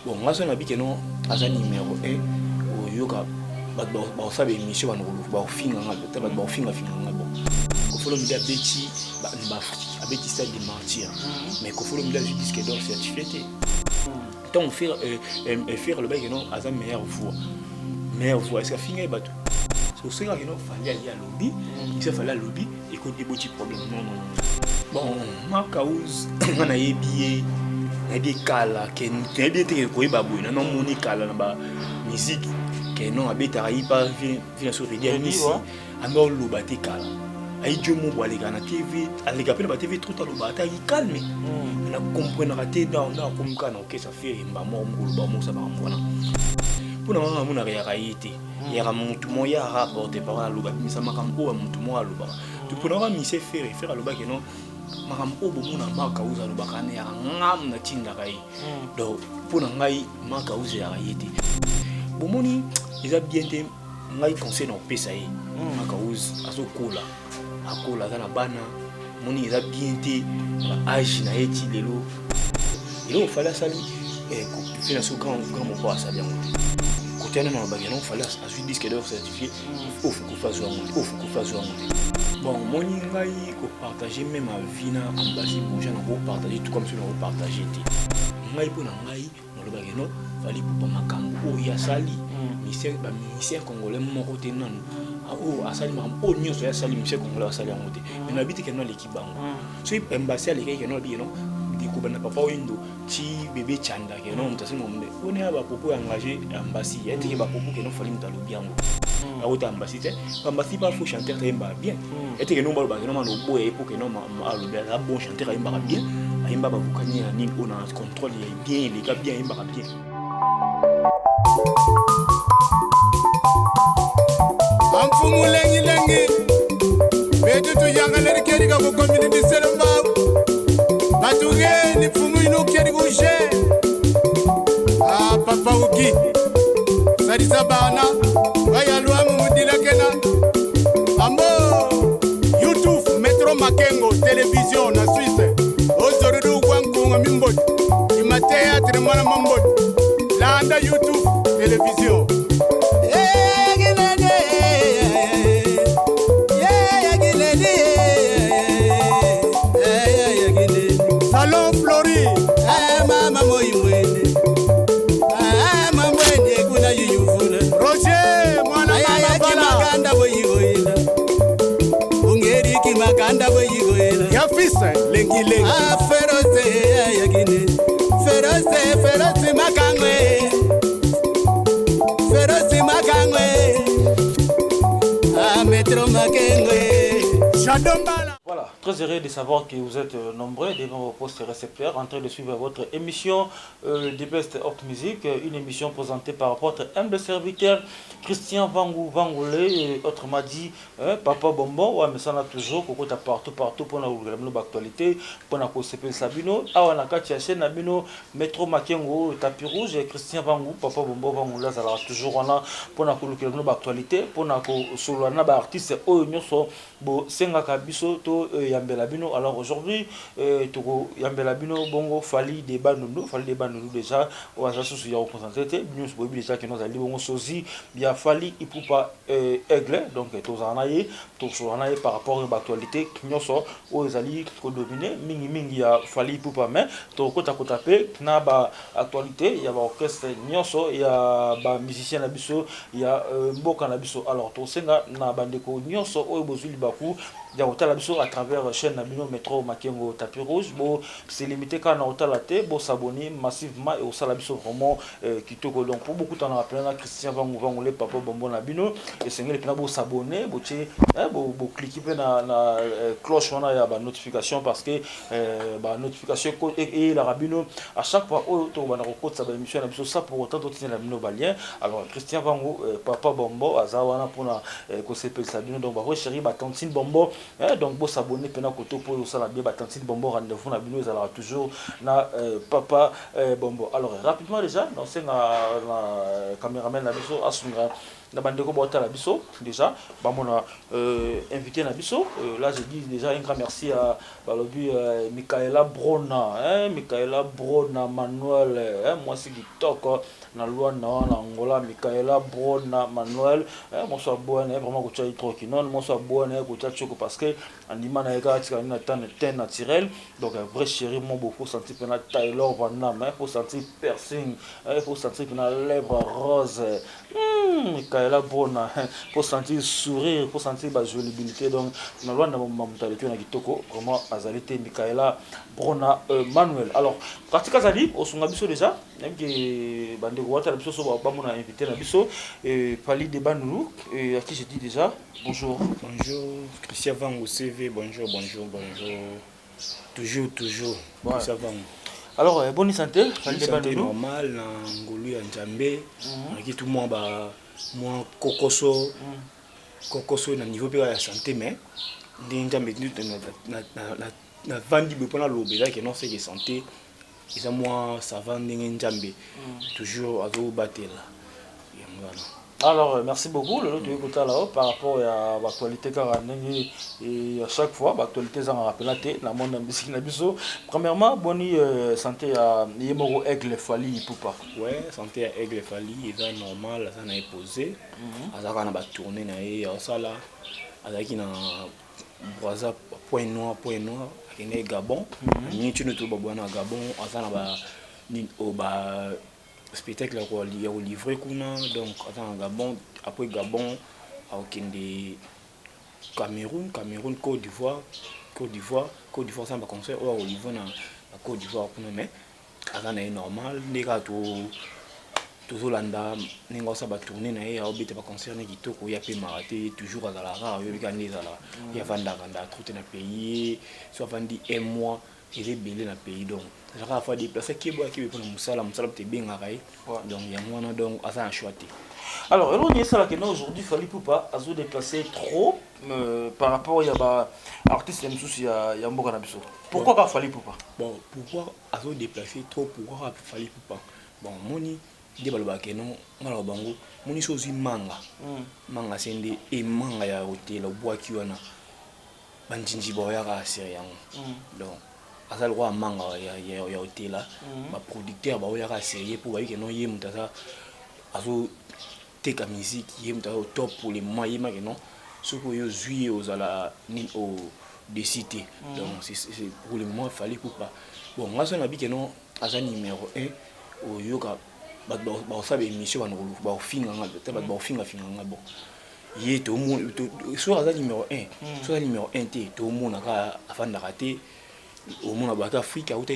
Bon, nga soki nabi ke non aza numéro 1, oyoka bato bakosala baémission, bakofinga nga te, bato bakofingafinga nga. Bon, Koffi Olomide abeti na baAfrique, abeti Stade de Martyr, mais Koffi Olomide azwi disque d'or certifié te. Ntango Ferre alobaki ke non, aza meilleure voix, meilleure voix, est-ce afinga ye bato? Osengaki no Fally aye alobi mise, Fally alobi eboti problème. Non, non, non. Bon, Mark House, nga nayebi ye, nayebi ye kala, ke nayebi ye teke koyeba boye, namoni kala na bamusique ke non, abetaka ye pa vi na so Reddy Amisi, amba oloba te kala, ayi dio mo aleka na TV, aleka mpe na baTV trop, aloba ata ayi calme. Na comprenaka te nda akomi kaka na okesa Ferre mba moko mokoloba mosa makambo wana. Mpona nga, namonaka yaka ye te, yaka motu moko ye aka porte parole, aloba, abimisa makambo oyo motu moko alobaka. To mpona nga mise Ferre, Ferre alobaki non, makambo oyo bomona Mark House alobaka wana, yaka ngamu natindaka ye. Donc mpo na ngai, Mark House yaka ye te. Bomoni, eza bien te. Ngai conseil na kopesa ye, Mark House azokola, akola, aza na bana, moni eza bien te ba age na ye ti lelo. Eloko Fally asali fe na so grand grand moko asali yango te. Kote wana nalobaki yango, Fally azwi disque d'or certifié, ofukufa azwi yango te, ofukufa azwi yango te. Bon, omoni, ngai kopartage même avis na Ambasi Boja, na kopartage tout comme soki na kopartage te. Ngai, mpo na ngai, nalobaki no Fally Ipupa, makambo oyo asali, bamusicien congolais moko te nanu oyo asali makambo oyo nyonso asali. Musicien congolais asali yango te, mais nayebi te keno aleki bango. Soki Embasi alekaki, keno alobi keno ndeko banda papa Oyindo ti bebe Chanda, keno moto asali makambo mpona ya bapropos ya engagé Ambasi ya teke, bapropos keno Fally moto alobi yango, akota Ambasi te. Ambasi pas faux chanteur te, ayembaka bien. Eteke no baloba keno mana oboya ye po keno alobi aza bon chanteur, ayembaka bien, ayemba bavokani ya nini oyo na contrôle ya bien, eleka bien, ayembaka bien. Amfumu lengilengi betu tuyangaleri kerika kukomini biselo mbau batugeni mfumu inu keri kushe. Ah, papa uki salisa bana bayalwamu mudilakena ambo YouTube Metro Makengo Television na Suisse ozorudu gwankunga mimboti ima théâtre mwana mamboti landa YouTube Television. Salon Flori. Mama moimwene mambwene kuna yuyuvula. Roger mwana mama bala. Makanda boyigoyela ungeriki makanda boyigoyela. Ya fils lengi lengi. Ah, Ferose yagine Ferose, Ferose makangwe, Ferose makangwe, ah, Metro Makengwe. Shadombala. Voilà, très heureux de savoir que vous êtes nombreux devant vos postes récepteurs en train de suivre votre émission The Best of Music, une émission présentée par votre humble serviteur Christian Vangou Vangoulé, autrement dit hein, Papa Bonbon, ouais, mais ça na toujours, kokota partout partout pour na actualité, pour na kosepelisa bino, awa na kati ya chaîne na bino Metro Makengo, tapis rouge, Christian Vangou, Papa Bonbon Vangoulé, azalaka toujours wana pour na kolukela bino actualité, pour na kosolola na ba artiste oyo nyonso bosengaka biso to yambela bino. Alors aujourd'hui, tokoyambela bino bongo Fally de Bandundu. Fally de Bandundu déjà oyo aza susu ya koconcentrer te, bino nyonso boyebi déjà keno azali bongo sosie ya Fally Ipupa, Aigle. Donc tozala na ye, tosolola na ye par rapport ya baactualité nyonso oyo ezali kodomine mingimingi ya Fally Ipupa, mais tokotakota mpe na baactualité ya baorchestre nyonso ya bamusicien na biso ya mboka na biso. Alors tosenga na bandeko nyonso oyo bozwi libaku ya kotala biso à travers chaîne na bino Metro Makengo Tapis Rouge, bo se limité kaka na kotala te, bosabonner massivement et osala biso vraiment kitoko. Donc po bokutanaka mpena na Christian Vangu Vangule, Papa Bombo na bino, esengeli mpena bosabonner, botie, bocliquer mpe na cloche wana ya banotification, parce que banotification eyelaka bino à chaque fois oyo tokobanda kokotisa baémission na biso, sans pour autant totinela bino balien. Alors Christian Vangu, Papa Bombo, aza wana mpona kosepelisa bino. Donc bavrai chéri, batantine Bombo. Hein, donc bo s'abonner pena koto po osala bien ba tantine Bombo, rendez-vous na bino ezalaka toujours na papa Bombo. Alors rapidement déjà na senga na cameraman na biso asunga na bandeko baotala biso déjà bamona invité na biso. Là je dis déjà un grand merci à balobi Michaela Brona, hein, Michaela Brona Manuel, hein, mwasi kitoko na Luanda wana Angola. Michaela Brona Manuel, hein, mwasi aboya na ye vraiment kotia hydroquinone, mwasi aboya na ye kotia tioko parce que andima na ye kaka tika na teint naturel. Donc un vrai chéri mo faut sentir pena Taylor Van Damme, hein, faut sentir piercing, hein, faut sentir pena lèvre rose, Michaela Brona, hein, faut sentir sourire, faut sentir ba jolibilité. Donc na Luanda moto aleki na kitoko vraiment azali te, Michaela Brona Manuel. Alors pratique azali osunga biso déjà, nayebi ke bandeko watala biso so bamona invité na biso, Fally de Bandundu, à qui je dis déjà bonjour. Bonjour Christian Vango CV, bonjour, bonjour, bonjour, toujours, toujours. Ouais. Christian Vango. Alors bonne santé, Fally de santé Bandundu. Normal na ngolu ya Nzambe. Naki tu mwa ba mwa kokoso kokoso na niveau mpe ya santé, mais ndenge Nzambe navandi boye mpona loba ezalaki non, c'est que santé eza mwa ça va, ndenge Nzambe toujours azobatela yango wana. Alors, merci beaucoup. Le toyei kotala o par rapport ya baactualité kaka ndenge à chaque fois baactualité ezangaka mpena te na monde ya musique na biso. Premièrement, boni santé ya ye moko Aigle Fally Ipupa? Ouais, santé ya Aigle Fally eza normal, aza na ye posé, aza kaka na batournée na ye aosala. Azalaki na Braza, Point Noir, Point Noir, akendaki Gabon mingi tino to babwa na Gabon, aza na ba nini oyo ba spectacle ya kolivrer kuna. Donc aza na Gabon, après Gabon akokende Cameroun, Cameroun Côte d'Ivoire, Côte d'Ivoire, Côte d'Ivoire, aza na baconcert oyo akolivrer na Côte d'Ivoire kuna. Mais aza na ye normal, nde kaka tozolanda ndenge aosala batournée na ye, aobeta baconcert ne kitoko, ye apemaka te, toujours azalaka, oyebi kaka nde ezalaka, ye avandaka nda trop te na pays, so avandi un mois eza ebele na pays. Donc azalaka afa déplace, akebo akebe mpona mosala, mosala peut ebengaka ye. Donc yango wana, donc aza na choix te. Alors eloko nini esalaka no aujourd'hui Fally Ipupa azo déplacer trop par rapport ya ba artiste mosusu ya mboka na biso? Pourquoi kaka Fally Ipupa? Bon, pourquoi azo déplacer trop, pourquoi kaka Fally Ipupa? Bon, moni nde balobaka no, nga loba bango, moni so ozwi manga, manga se nde emanga ya kotela, obwaki wana, banjinji baoyaka asere yango. Donc aza lokwa ya manga ya kotela, baproducteur baoyaka aserie mpo bayoki no ye moto aza azoteka musique, ye moto aza au top pour le moment. Ye make non, soki oyo ozwi ye ozala nini odesi te. Donc c'est pour le moment Fally Ipupa. Bon, nga so nabi ke non, aza numéro 1, oyoka bato baosala baémission, bana baofinga nga te, bato baofingafinga nga. Bon, ye soki aza numéro 1, soki aza numéro 1 te, tomona kaka afandaka te. Omona bato Afrique, auta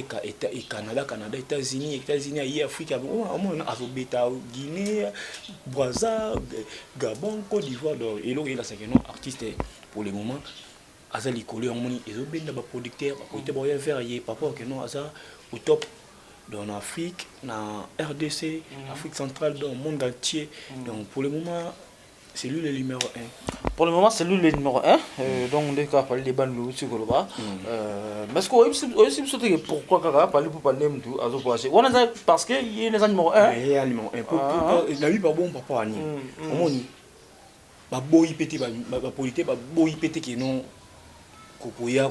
Canada, Canada États-Unis, États-Unis aye Afrique, omona azobeta Guinée, Braza, Gabon, Côte d'Ivoire. Donc eloko eyelasaka non, artiste pour le moment aza likolo. Yango moni ezobenda baproducteur, baproducteur baoya vers ye par rapport ke non, aza au top. Donc en Afrique, na RDC, Afrique centrale, donc monde entier. Donc pour le moment c'est lui le numéro 1. Pour le moment, c'est lui le numéro 1. Donc, dès qu'il a parlé de Bandundu, tu vois. Mais est-ce que aussi te pourquoi kaka Fally Ipupa nde mutu azo voyager? Wana parce que il est le numéro 1. Il est numéro 1. Na lui pas bon papa ani. Omoni baboyi pe te, bapolite baboyi pe te ke non, kokoya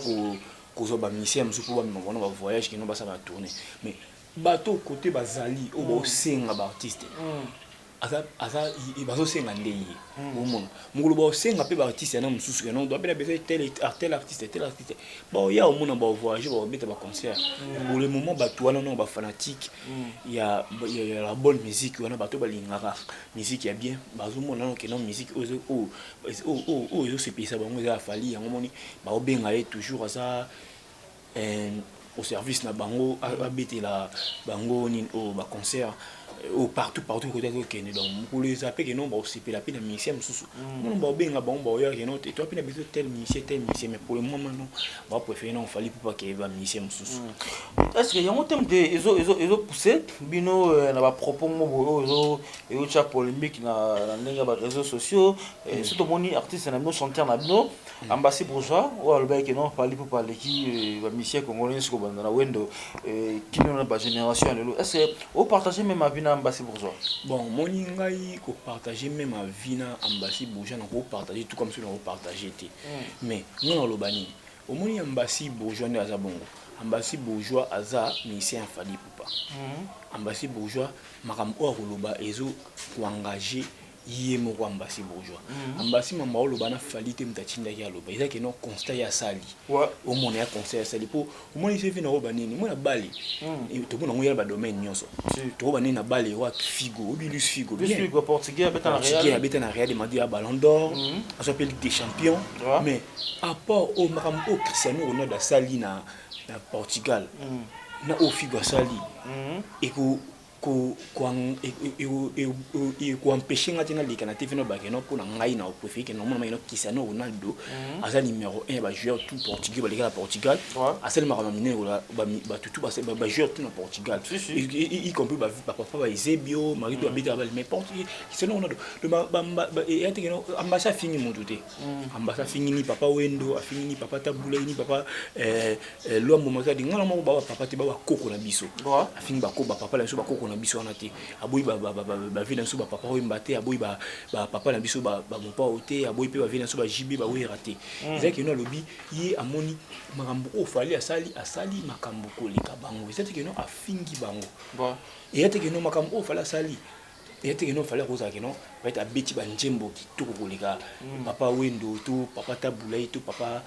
kozwa bamusicien mosusu mpo bamema wana bavoyage, ke non, basala batournée. Mais bato kote bazali oyo baosenga baartiste, aza bazosenga nde ye. Omona mokolo baosenga mpe baartiste yana mosusu ke non, doapena besoin tel tel artiste, tel artiste, baoya, omona bavoyage, baobeta baconcert. Pour le moment bato wana non, bafanatique ya la bonne musique wana, bato balingaka musique ya bien, bazomona nano ke non, musique oyo ezosepelisa bango eza ya Fally. Yango moni baobenga ye toujours, aza au service na bango, abetela bango nini oyo baconcert. Oyo partout partout kota tokende. Donc mokolo eza mpe keno baosepela mpe na musicien mosusu, mona baobenga bango, baoya keno te, toa mpe na biso tel musicien, tel musicien. Mais pour le moment non, bapréféré na Fally mpo bakeye bamusicien mosusu. Est ce que yango te moto ezopousse bino na bapropos mo boye oyo ezotya polémique na ndenge ya baréseaux sociaux? So tomoni artiste na bino, chanteur na bino Ambassi Bourgeois, oyo alobaki ke non, Fally Ipupa aleki bamusicien congolais nyonso, kobanda na Wendo kino na bagénération ya lelo. Est ce que opartage même avis na Ambassi Bourgeois? Bon, moni ngai kopartage même avis na Ambassi Bourgeois, na kopartage tout comme soki na kopartage te. Mais nga naloba nini? Omoni, Ambassi Bourgeois nde aza bongo. Ambassi Bourgeois aza musicien ya Fally Ipupa. Ambassi Bourgeois, makambo oyo akoloba ezo koengage ye moko Ambassi Bourgeois. Ambassi, mambo aoloba na Fally te, moto atindaki aloba, eza keno constat ye asali. Omona ya conseil asali mpo omoni sevi na oyo banini mona bale, tomona yango ya badomaine nyonso. Tokoba nini na bale wa Figo, obi Luis Figo. Luis Figo, portugais, abeta na Real. Abeta na Real de Madrid, ya Ballon d'Or, azwa mpe Ligue des champions. Mais apport oyo, makambo oyo Cristiano Ronaldo asali na Portugal na oyo Figo asali, eko koempêche nga te naleka na TV no bakeno mpo na ngai na opréféré ke nomona makeno Cristiano Ronaldo aza numéro 1 ya bajoueur tout portugais baleka na Portugal. Asali makambo minene, bato tout, bajoueur tout na Portugal, y compris bapapa baezebio mari to babetaka bale. Mais Cristiano Ronaldo eya te keno Ambasi afingi motu te. Ambasi afingi ni papa Wendo, afingi ni papa Tabulai, ni papa Lwambo Mazadi. Nga na moko bawa papa te, bawa koko na biso. Afingi bako bapapa na biso, bakoko na biso wana te. Aboyi bavie na biso, bapapa Oyemba te, aboyi bapapa na biso bamopao te, aboyi mpe bavie na biso bajibe bawera te. Eza keno alobi ye amoni makambo oyo Fally asali, asali makambo koleka bango. Eza te keno afingi bango. Eya te keno makambo oyo Fally asali, eya te keno Fally akozala keno peut-être abeti banzembo kitoko koleka papa Wendo to papa Tabulai to papa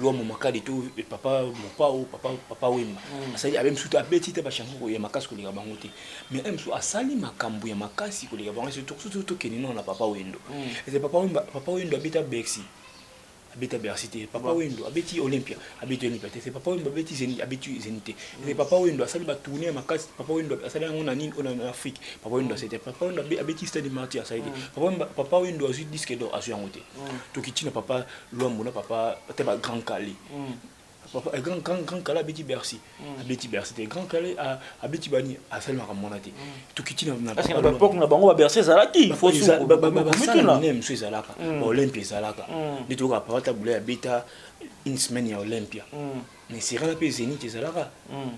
Lwambo Makadi to papa Mopao, papa Wemba. Asali abe mosusu abeti te bachanson ya makasi koleka bango te, mais mosusu asali makambo ya makasi koleka bango. Surtout tokende nano na papa Wendo. Eze papa Wemba, papa Wendo abeta Bercy, abeta Bercy te. Papa Wendo abeti Olympia, abeti Olympia te. Papa Wendo abeti Zénith, abeti Zénith te. Eze papa Wendo asali batournée ya makasi, papa Wendo asali yango na nini oyo na Afrique, papa Wendo asali te. Papa Wendo abeti Stade Martyr, asali te. Papa Wendo azwi disque d'or, azwi yango te. Tokiti na papa Lwambo na papa te, ba Grand Kallé. Papa Grand Kallé abeti Bercy, abeti Bercy te. Grand Kallé abeti bani, asali makambo wana te. Tokiti na baépoque na bango, baBercy ezalaki. Basala minene mosusu ezalaka, baOlympia ezalaka nde toyoka papa Tabula abeta une semaine ya Olympia. Mais serana mpe Zénith ezalaka,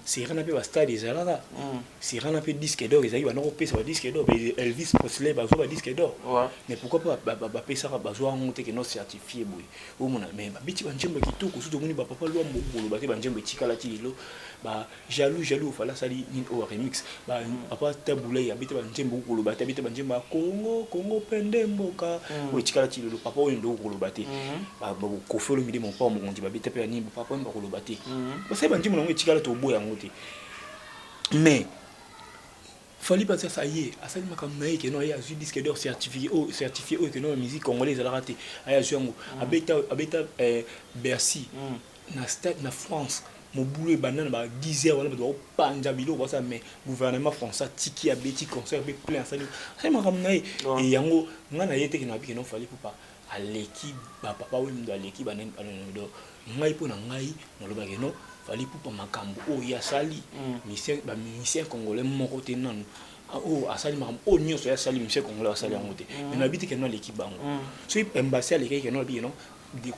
serana mpe bastade ezalaka, serana mpe disque d'or ezalaki, banda kopesa badisque d'or. Elvis Presley bazwa badisque d'or, mais pourquoi mpe bapesaka, bazwa yango te keno certifié boye? Omona, mais babeti banzembo ya kitoko. Surtout omoni bapapa Lwambo, koloba te, banzembo etikala ti lelo, ba Jaloux jaloux, Fally asali nini oyo remix. Papa Tabulai abeti banzembo, koloba te, abeti banzembo ya Congo, Congo pende mboka oyo etikala ti lelo. Papa oyo ndo koloba te, Koffi Olomide, mopa mokonzi, babeta mpe ya nini, papa oyo bakoloba te, basali banzembo nango etikala, toboya yango te. Mais Fally mpe asasa ye asali makambo na ye keno aye azwi disque d'or certifié oyo, certifié oyo keno musique congolais ezalaka te, aye azwi yango, abeta Bercy na stade na France. Mobulu ebanda na ba 10 heures wana, bato bakopanza biloko basala, mais gouvernement français atiki, abeti concert mpe plein, asali makambo na ye. E yango ngai na ye te keno abi keno Fally Ipupa aleki bapapa Wemdo, aleki banani do. Ngai, mpo na ngai, nalobaki no Fally Ipupa, makambo oyo ye asali, bamusicien congolais moko te nanu oyo asali makambo oyo nyonso ye asali. Musicien congolais asali yango te, mais nayebi te keno aleki bango. Soki Embasi alekaki, keno abi keno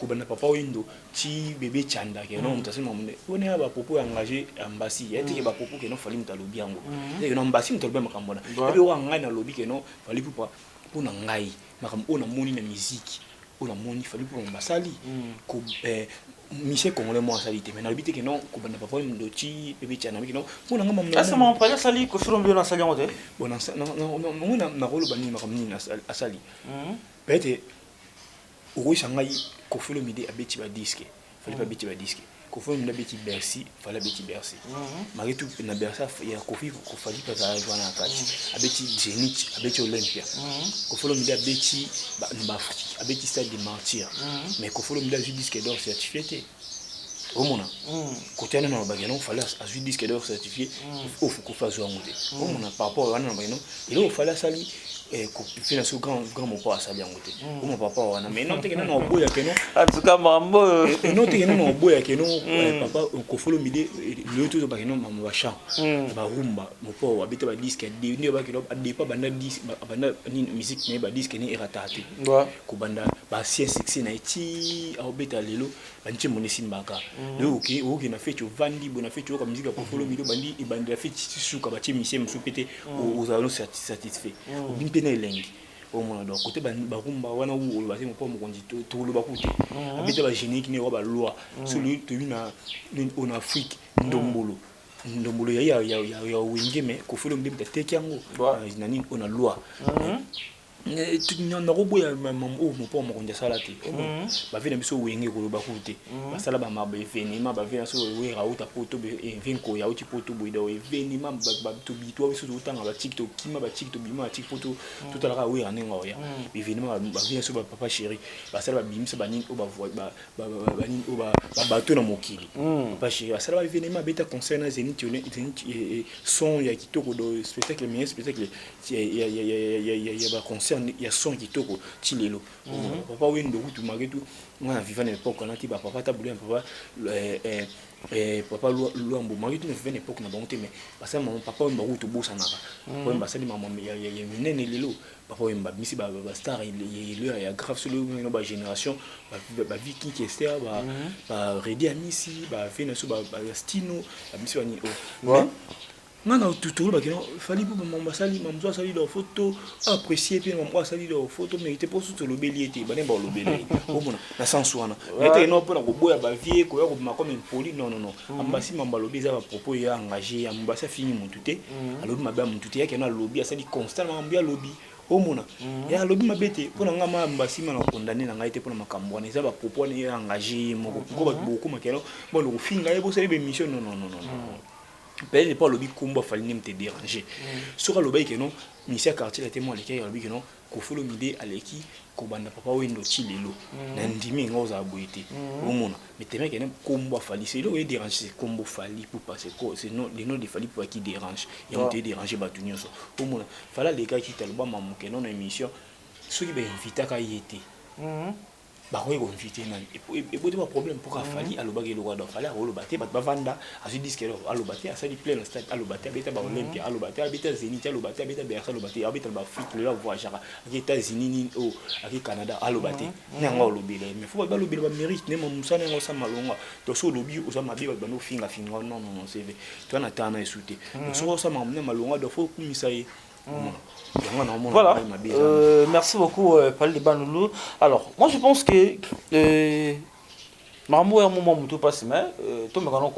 kobanda papa Wendo ti bebe Chanda, keno moto asali makambo nde wana ya bapropos ya engagé Ambasi ya teke bapropos keno Fally moto alobi yango te, keno Ambasi moto alobi makambo wana. Ebi oyo ngai nalobi keno Fally Ipupa, mpo na ngai, makambo oyo namoni na miziki, oyo namoni Fally Ipupa basali, musicien congolais moko asali te. Mais nalobi te keno kobanda papa Wendo ti bebe Chanda, nabi keno mpo na ngai. Est-ce que Fally asali, Koffi Olomide asali yango te? Bon, nakoloba nini? Makambo nini asali? Peut-être okoyisa ngai Koffi Olomide abeti badisque, Fally mpe abeti badisque. Koffi Olomide abeti Bercy, Fally abeti Bercy. Malgré tout, na Bercy ya Koffi, Fally mpe azalaki wana na kati. Abeti Zénith, abeti Olympia. Koffi Olomide abeti na baAfrique, abeti Stade de Martyr, mais Koffi Olomide azwi disque d'or certifié te. Omona kote wana na lobaki non, Fally azwi disque d'or certifié oyo Kofi azwi yango te. Omona, par rapport wana na lobaki non, eloko Fally asali mpe na so grand grand mopo asali yango te. Omona, par rapport wana, mais non teke nano oboya ke non. En tout cas, makambo oyo. Non teke nano oboya ke non, papa Kofi Olomide lelo tozobaki non, mama bachamp barumba mopo abeta badisque nde obaki no adepa banda disque, banda nini, musique na ye, badisque ne erataka te. Kobanda baancien succès na ye ti aobeta lelo, bantiembo nde esimbaka. Lelo okoki na feti, ovandi boye na feti, oyoka musique ya Kofi Olomide, obandi ebandela feti ti suka, batie misie mosusu mpe te, ozala no satisfait, obi mpe na elengi. Omona, donc kote barumba wana oloba te mopo mokonzi, toloba ku te abeta bagénérique ne oka baloi. So lelo toyebi na oyo na Afrique, ndombolo ndombolo ya Wenge, mais Kofi Olomide moto ateki yango na nini oyo na loi. Nakoboya oyo mopo mokonzi asala te. Bave na biso Wenge, koloba ku te basala baévénement, bave na so Wera auta poto, eve Nkoya auti poto boye. Donc événement tobitwa biso, totanga batiki, tokima batiki, tobima batiki po totalaka Wera ndenge oya événement. Bave na so bapapa chéri basala, babimisa banini oyo, banini oyo, babato na mokili. Papa chéri basala baévénement, abeta concert na Zénith, son ya kitoko, do spectacle, meilleur spectacle ya baconcert ya son kitoko ti lelo. Papa Wendo kutu maketu nga na viva na époque wana ti bapapa tabulu ya papa papa Lwambo maketu na viva na époque na bango te, mais basali mama papa Wemba kutu tobosanaka. Papa Wemba asali mama ya minene. Lelo papa Wemba bimisi bastar lelo ya grave solo no bagénération, baviki Kester, baredi Amisi, bave na so bastino, babimisi banini oyo. Nga na tolobaki no, Fally mpo mambo asali, mambo asali, donc faut to apprécier mpe mambo asali, donc faut to mérité mpo so tolobeli ye te, bane balobela ye. Omona na sens wana ete no mpona koboya bavie koya kobima comme impoli, non, non, non. Ambasi mambo alobi eza bapropos ye engagé. Ambasi afingi motu te, alobi mabe ya motu te. Yake no alobi, asali constat na makambo ye alobi. Omona, ye alobi mabe te. Mpo na ngai, ma mbasima na condamné na ngai te mpona makambo wana. Eza bapropos wana ye engagé ye moko. Pourquoi bato bokomaka no bona kofinga ye, bosali bémission? Non, non, non, non, non. Peut-être mpo alobi kombo Fally nde moto edérange. Soki alobaki ke non, misi ya Quartier Latin mo aleki, alobi ke non, Kofi Olomide aleki kobanda papa Wendo ti lelo, na ndimi nga ozala boye te. Omona, mais teme kene kombo Fally, c'est eloko edérange, c'est kombo Fally Ipupa, c'est non, le nom de Fally Ipupa qui dérange, ya moto edérange bato nyonso. Omona, Fally alekaki te, aloba mamoke non na émission. Soki bainvitaka ye te, bakoki koinvite nani? Eboti baproblème mpoka Fally alobaki eloko wana. Fally akoloba te, bato bavanda, azwi disque eloko, aloba te, asali plein na stade, aloba te, abeta baolympia, aloba te, abeta Zénith, aloba te, abeta Bercy, aloba te, abeta na baafrike. Lelo avoyageaka, ake États-Unis, nini oyo, ake Canada, aloba te. Ne yango alobela ye, mais faut bato balobela bamérite ne mosala yango osala malonga. Donc soki olobi oza mabe, bato bando ofingafinga. Non, non, non, c'est vrai, toa na tana esu te. Donc soki osala makambo ne malonga, donc faut okumisa ye. Voilà, merci beaucoup, Fally Bandoulou. Alors, moi je pense que makambo ya moma motu mpasi, mais tomekana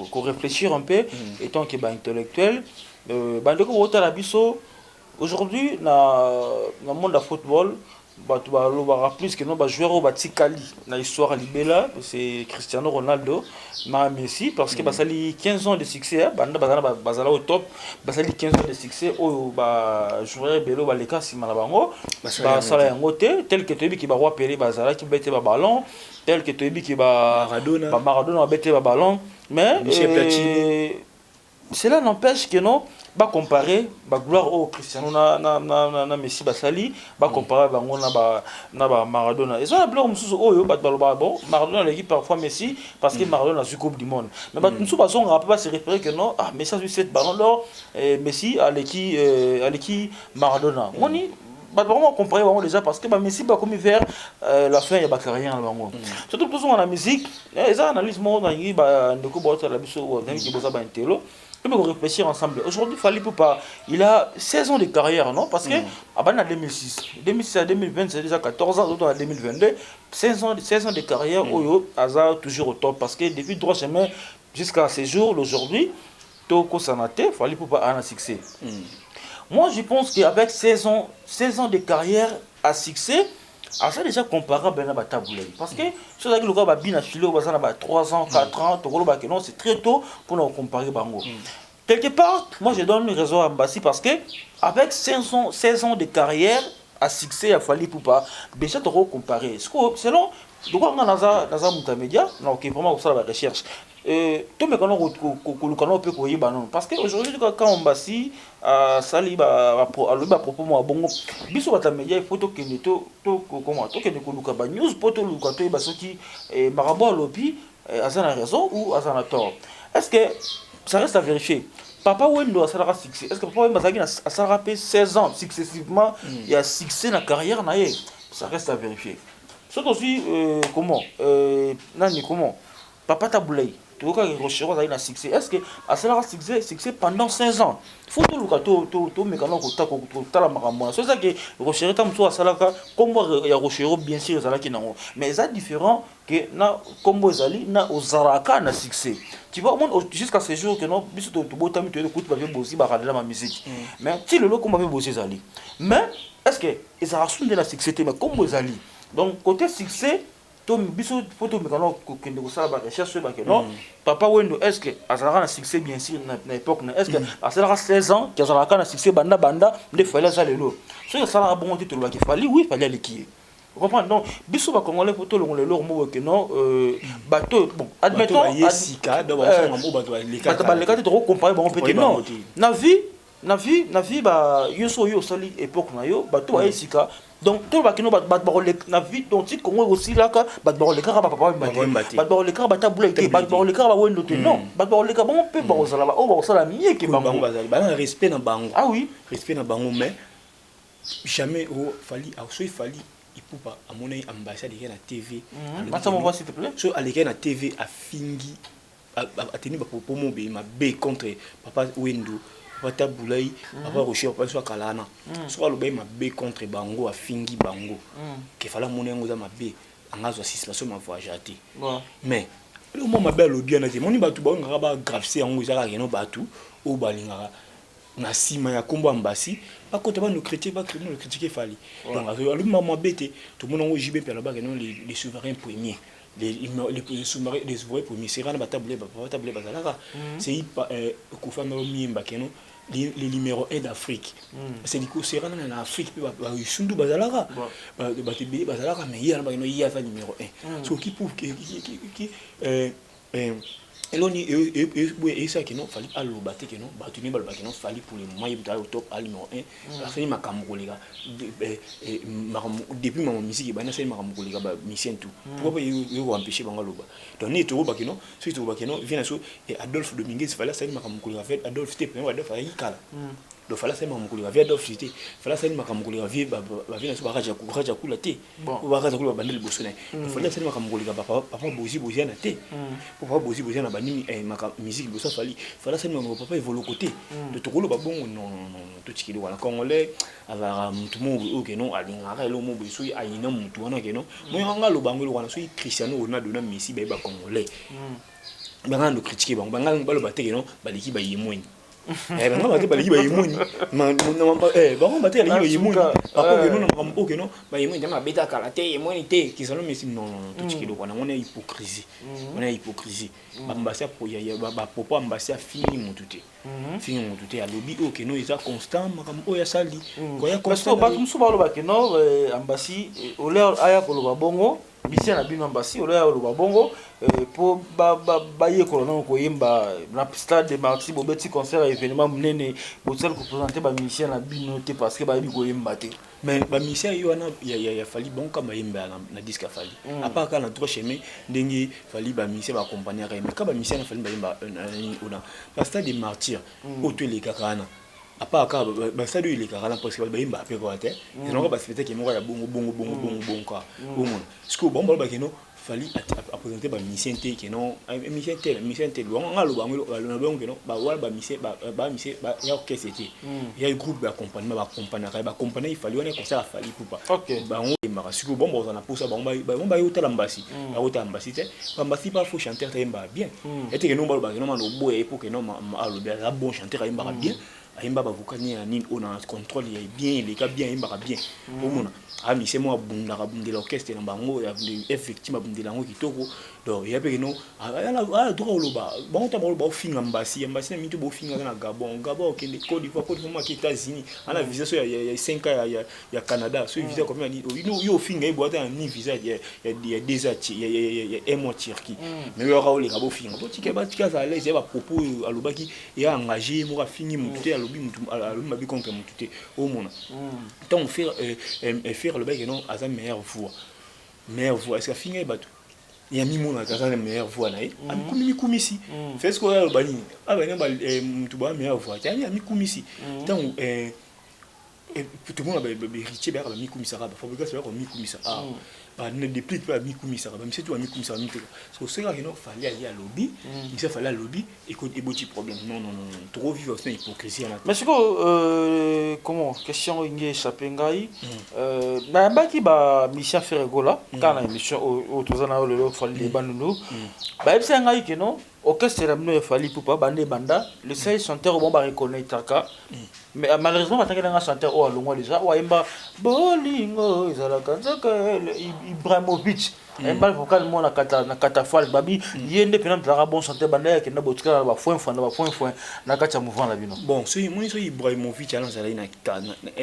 koréfléchir un peu étant que baintellectuel. Bandeko botala biso aujourd'hui na monde ya football, bato balobaka plus que no bajoueur oyo batikali na histoire libela, c'est Cristiano Ronaldo na Messi, parce que basali 15 ans de succès banda bazala, bazala au top. Basali 15 ans de succès oyo bajoueur ebele oyo baleka nsima na bango basala yango te, tel que toyebi ke baroi Pelé bazalaki babete baballon, tel que toyebi ke bamaradona babete baballon. Mais cela n'empêche que non, bacompare bagloire oyo Cristiano na Messi basali, bacompare bango na bamaradona. Eza na biloko mosusu oyo bato balobaka: bon, Maradona aleki parfois Messi parce que Maradona azwi Coupe du monde. Mais bato mosusu bazongaka mpe base référé que non, ah, Messi azwi 7 ballon d'or, Messi aleki Maradona. Moni bato bango bacompare bango déjà parce que bamessi bakomi vers la fin ya bacarrière na bango. Surtout tozonga na musique, eza analyse moko nalingi bandeko baotala biso, nayebi boza baintello, on peut réfléchir ensemble. Aujourd'hui, Fally Ipupa, il a 16 ans de carrière, non? Parce que, en 2006, 2006 à 2020, c'est déjà 14 ans, d'autres en 2022, 16 ans, 16 ans de carrière, oyo, aza toujours au top. Parce que depuis droit chemin jusqu'à ce jour, aujourd'hui, Toko Sanate, Fally Ipupa a un succès. Moi, je pense qu'avec 16 ans, 16 ans de carrière à succès, aza déjà comparable na baTabu Ley, parce que soki ozalaki lokola babina filo baza na ba 3 ans, 4 ans, tokolobaka non, c'est très tôt mpona kocompare bango. Quelque part, moi je donne raison à Mbassi, parce que avec 16 ans, 16 ans de carrière à succès ya Fally Ipupa, déjà tokocompare. Selon lokola nga naza moto ya média, nakoki vraiment kosala barecherche, tomeka no koluka no mpe koyeba nono, parce que aujourd'hui, quand Ambasi asali, alobi bapropos moko bongo, biso bato ya média, il faut tokende, comment, tokende koluka banews mpo toluka toyeba soki makambo alobi, aza na raison ou aza na tort. Est ce que ça reste à vérifier? Papa Wendo asalaka succès. Est ce que Papa Wendo azalaki, asalaka mpe 16 ans successivement ya succès na carrière na ye? Ça reste à vérifier. Soki ozwi comment, nani, comment, Papa Tabu Ley, toyokaki Rochereau azalaki na succès. Est ce que asalaka succès pendant 16 ans? Faut toluka, tomeka na kotala makambo wana. So ezaki Rochereau, ta mosusu asalaka, nkombo ya Rochereau bien sûr ezalaki nango, mais eza différent ke na nkombo ezali na ozalaka na succès. Tu vois, omoni, jusqu'à ce jour ke no biso tobotami, toyeli kutu bape bosi bakalela ma musique, mais ti lelo nkombo ape bosi ezali. Mais est ce que ezalaka su nde na succès te? Mais nkombo ezali. Donc côté succès, to biso fo tomeka no kokende kosala barecherche oyo bake non. Papa Wendo, est ce que azalaka na succès? Bien sûr, na époque na, est ce que asalaka 16 ans ke azalaka na succès banda nde Fally aza lelo? Soki asalaka bongo te, tolobaki Fally, oui, Fally aleki ye. Comprendre? Donc biso bacongolais, po tolongola eloko moko ke non, bato, bon, admettons bato baleka te, tokocompare bango mpe te. Non, na vie ba yo so oyo osali époque na yo, bato baye sika. Donc tolobaki no, bato bakoleka na vie. Donc ti Kongo ekosilaka, bato bakolekaka bapapa Wemba te, bato bakolekaka baTabu Ley te, bato bakolekaka baWendo te. Non, bato bakoleka bango mpe bakozala oyo bakosala mieux ke bango. Bana, respect na bango. Ah oui. Respect na bango, mais jamais o Fally, soki Fally Ipupa amonaki Ambassade aleki na TV, s'il te plaît. So aleki na TV, afingi, ateni bapropos mobe mabe contre Papa Wendo, Papa Tabu Ley, Papa Rocher, papa so akala wana, soki alobaki mabe contre bango, afingi bango, ke Fally amoni yango eza mabe, anga azwa suspension, ma voyage te. Mais eloko mwa mabe alobi wana te. Moni bato balingaka bagravise yango, eza kaka keno bato oyo balingaka na nsima ya nkombo ya Mbasi bakota bano critique, bano critique Fally. Donc alobi mabe te. Tomoni yango, JB mpe alobaka non, les souverains premiers, les souverains premiers sera na baTabu Ley, baTabu Ley bazalaka sei kofanda miyemba keno les numéro 1 d'Afrique. C'est liko sera na Afrique mpe basundu bazalaka, bato ebele bazalaka, mais ye alobaka no, ye aza numéro 1. So qui prouve qui eloni eyesaki no Fally aloba te ke no bato nini balobaki no Fally pour le moment, ye moto ayo top, a numéro 1, asali makambo koleka depuis mama musique ebandi, asali makambo koleka bamusicien tout. Pourquoi pas yo koempêche bango aloba? Donc nini tokobaki no, soki tokobaki no vie na so Adolphe Dominguez, Fally asali makambo koleka vie Adolphe te. Pene Adolphe ayaki kala, donc Fally asali makambo koleka vie Adolphe te. Fally asali makambo koleka vie bavie na so baraja kula te, baraja kula babanda liboso na ye. Fally asali makambo koleka papa Bozi Boziana te, po papa Bozi Boziana banini musique liboso ya Fally. Fally asali makambo papa Evoloko te. Donc tokoloba bongo non, non, totikeli wana. Congolais azalaka motu moko boye oyo keno alingaka eloko moko boye, soki ayina motu wana keno moyanga aloba yango eloko wana. Soki Cristiano Ronaldo na Messi baye, bacongolais banga ndo critiquer bango, banga baloba te keno baleki bayemweni. Banga bate baleki bayemweni, bango bate aleki bayemweni bakokeno na makambo oyo keno bayemweni ntango abeta kala te, yemweni te, Cristiano, Messi. Non, non, totikeli eloko wana. Wana hypocrisie, wana hypocrisie. Bambasi, bapropos Ambasi, afingi motu te, fingi motu te. Alobi oyo keno eza constant, makambo oyo asali. Koya bato mosusu baloba keno Ambasi ole aya koloba bongo, musicien na bino Ambasi ole aya koloba bongo mpo bayekola nano koyemba na Stade de Martyr. Bobeti concert ya événement monene, bosali koprésente bamusicien na bino te parce que bayebi koyemba te. Mais bamusicien ye wana ya Fally, bango kaka bayemba na disque ya Fally, à part kaka na droit chemin ndenge Fally bamusicien baaccompagnaka ye. Mais ka bamusicien na Fally bayemba ona bastade de Martyr oyo to elekaka wana, à part kaka bastade oyo elekaka wana, parce que bayemba mpe kaka te, ezalaka baspectacle moko ya bongo bongo bongo bongo bongo kaka. Omona sikoyo bango balobaki no Fally aprésente bamusicien te, ke non, musicien tel, musicien tel. Bango nga aloba yango na bango ke non, wana bamusicien, bamusicien ya orchestre te, ya groupe d'accompagnement, baaccompagnaka, baaccompagne Fally wana concert ya Fally Ipupa. Bango yembaka. Sikoyo bango bazala na posa, bango baye otala Mbasi, bakotala Mbasi te. Bambasi pa faux chanteur te, ayembaka bien ete ke non balobaka ke non mana oboya ye po ke non alobi aza bon chanteur, ayembaka bien, ayemba bavocal nini ya nini oyo na contrôle ya bien, eleka bien, ayembaka bien. Omona amise moko abundaka, abundela orchestre na bango, effectivement abundela yango kitoko. Donc eya mpe keno ala droit oloba bango ta bango baofinga mbasi ya mbasi na mito bofinga aza na Gabon, Gabon okende Côte d'Ivoire, Côte d'Ivoire maki États-Unis, ana visa so ya 5 ans ya Canada, so visa combien yo ofinga ye bo ata ni visa ya 2 ans, ya 1 mois Turquie, mais yo aka oleka bofinga. Botika, batika, aza à l'aise. Ya bapropos oyo alobaki eya engagé ye moko, afingi motu te, alobi mutu, alobi mabe contre motu te. Omona ntango Ferre alobaki non, aza meilleure voix, meilleure voix, est ce que afinga ye bato ya mimonaka aza na meilleure voix na ye? Amikomi mikumisi fe ce oyo aloba nini, abani mutu baa meilleure voix te, ani amikumisi. Ntango tomona bahéritier bayaka bamikumisaka, bafabrikas bayaka bamikumisa, badeplique mpe bamikumisaka, bamisi tu bamikumisaka miteka. So soki kaka no Fally aye alobi misi, Fally alobi, eboti problème. Non, non, non, trop vivre aussi na hypocrisie wana. Mais sikoyo, comment, question oyo ingi échappe ngai, nayambaki bamusicien Ferre Gola kaka na émission oyo toza na yo lelo, Fally de Bandundu, bayebisa ngai keno orchestre na bino ya Fally Ipupa banda ebanda, le seul chanteur oyo bango bareconnaîtraka, mais malheureusement batangeli nga chanteur oyo alongwa déjà, oyo ayemba bolingo ezalaka nzoka, Ibrahimovic, ayemba vocal mo na catafalque, babi ye nde mpena mozalaka bon chanteur. Banda yakenda, botikala na bafoin foin na bafoin foin na kati ya mouvement na bino. Bon, soki moni, soki Ibrahimovic ala azalaki na